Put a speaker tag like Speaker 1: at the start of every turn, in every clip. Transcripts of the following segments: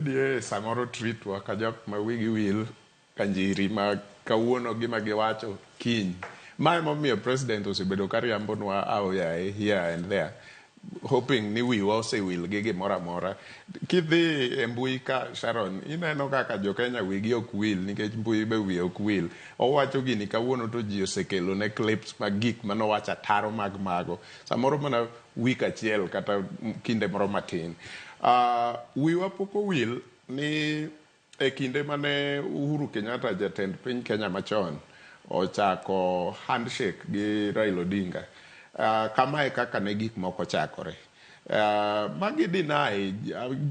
Speaker 1: UDA samoro treat wa ka jok ma wigi wil ka njiri ma kawuono gima giwacho kiny. Ma emomiyo president osebedo ka riambonwa aoyaye here and there hoping ni wiwa osewil gi gimoro amora. Kidhi e mbui ka Sharon, ineno kaka jo Kenya wigi ok wil nikech mbui be wiye ok wil. Owacho gini kawuono to ji osekelo ne clips mag gik manowacho ataro mag mago. Samoro mana week achiel kata kinde moro matin. Wiwa pok owil ni e kinde mane Uhuru Kenyatta jatend piny Kenya machon ochako handshake gi Raila Odinga, kamae kaka ne gik moko chakore. Magi deny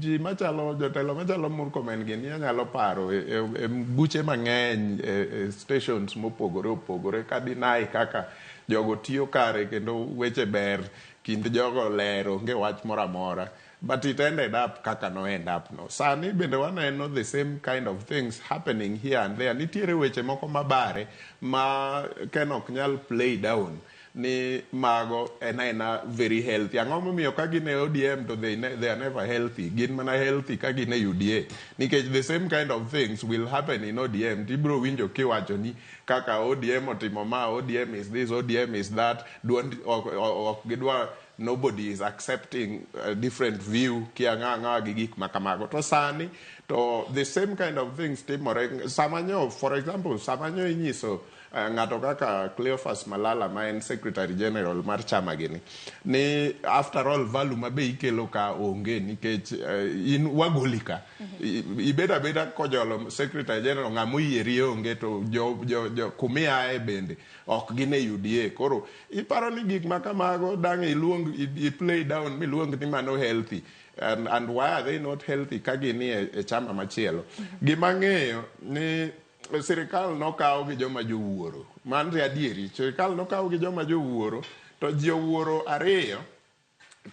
Speaker 1: ji machalo jotelo machalo Murkomen gini anyalo paro e buche mang'eny e stations mopogore opogore ka deny kaka jogo tiyo kare kendo weche ber kind jogo ler onge wach moro amora. But it ended up kaka no end up no. Sani bende waneno the same kind of things happening here and there. Nitiere weche moko mabare ma Ken ok nyal play down ni mago en aena very healthy. Ang'o momiyo ka gin e ODM to they are never healthy. Gin mana healthy ka gin e UDA. Nikech the same kind of things will happen in ODM. Tibiro winjo kiwacho ni kaka ODM otimo ma, ODM is this, ODM is that. Duond ok gidwa nobody is accepting a different view kia ng'a ng'a gi gik ma kamago. To sani to the same kind of things timore. Sama nyo, for example, sama nyo inyiso ng'ato kaka Cleophas Malala ma en Secretary General mar chama gini ni after all value ma be ikelo ka onge nikech in wagoli ka ibed abeda kojolo Secretary General ng'ama oyieri onge to jo kumiaye bende ok gin e UDA. Koro iparo ni gik ma kamago dang' iluong i play down miluong ni mano healthy and why are they not healthy ka gin e chama machielo. Gima ang'eyo ni sirikal nokaw gi joma jowuoro. Mano to adieri. Sirikal nokaw gi joma jowuoro to jowuoro ariyo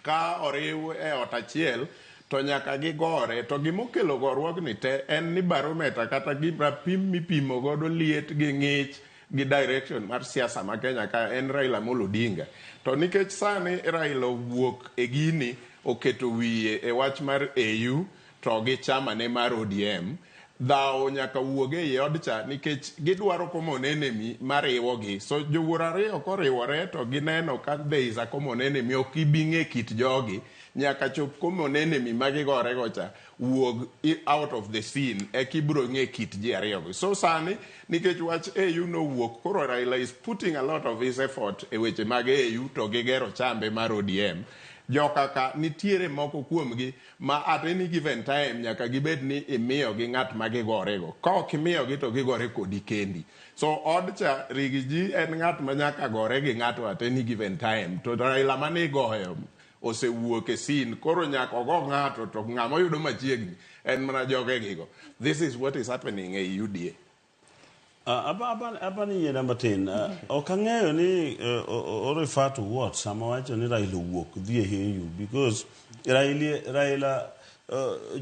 Speaker 1: ka oriw e ot achiel to nyaka gigore. To gimokelo goruogni te en ni barometer kata rapim mipimo godo liet gi ng'ich gi direction mar siasa ma Kenya ka en Raila Amolo Odinga. To nikech sani Raila owuok e gini oketo wiye e wach mar AU to gi chama ne mar ODM, dhawo nyaka wuog ei od cha nikech gidwaro common enemy mariwogi. So jowuoro ariyo koriwore to gineno ka there is a common enemy ok ibi ng'e kit jogi nyaka chop common enemy ma gigore go cha wuog out of the scene eka ibiro ng'e kit ji ariyo go. So sani nikech wach AU nowuok koro Raila is putting a lot of his effort e weche mag AU to gigero chambe mar ODM. Joka ka nitiere moko kuomgi ma at any given time nyaka gibed ni imiyogi ng'at ma gigorego. Ka ok imiyogi to gigore kodi kendi. So od cha Riggy en ng'at ma nyaka gore gi ng'ato at any given time. To Raila mane igoyo osewuok e scene koro nyaka ogo ng'ato to ng'ama oyudo machiegni en mana jogegigo. This is what is happening e UDA.
Speaker 2: Apa ni yiena matin. Ok ang'eyo ni o refer to what sama wacho ni Raila owuok dhi e AU because Raila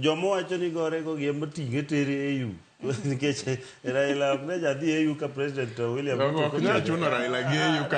Speaker 2: joma wacho ni gore go gi ema ting'e tere AU nikech Raila ok ne jadhi AU ka President William Ruto.
Speaker 1: Ok nyal chuno Raila gi AU ka.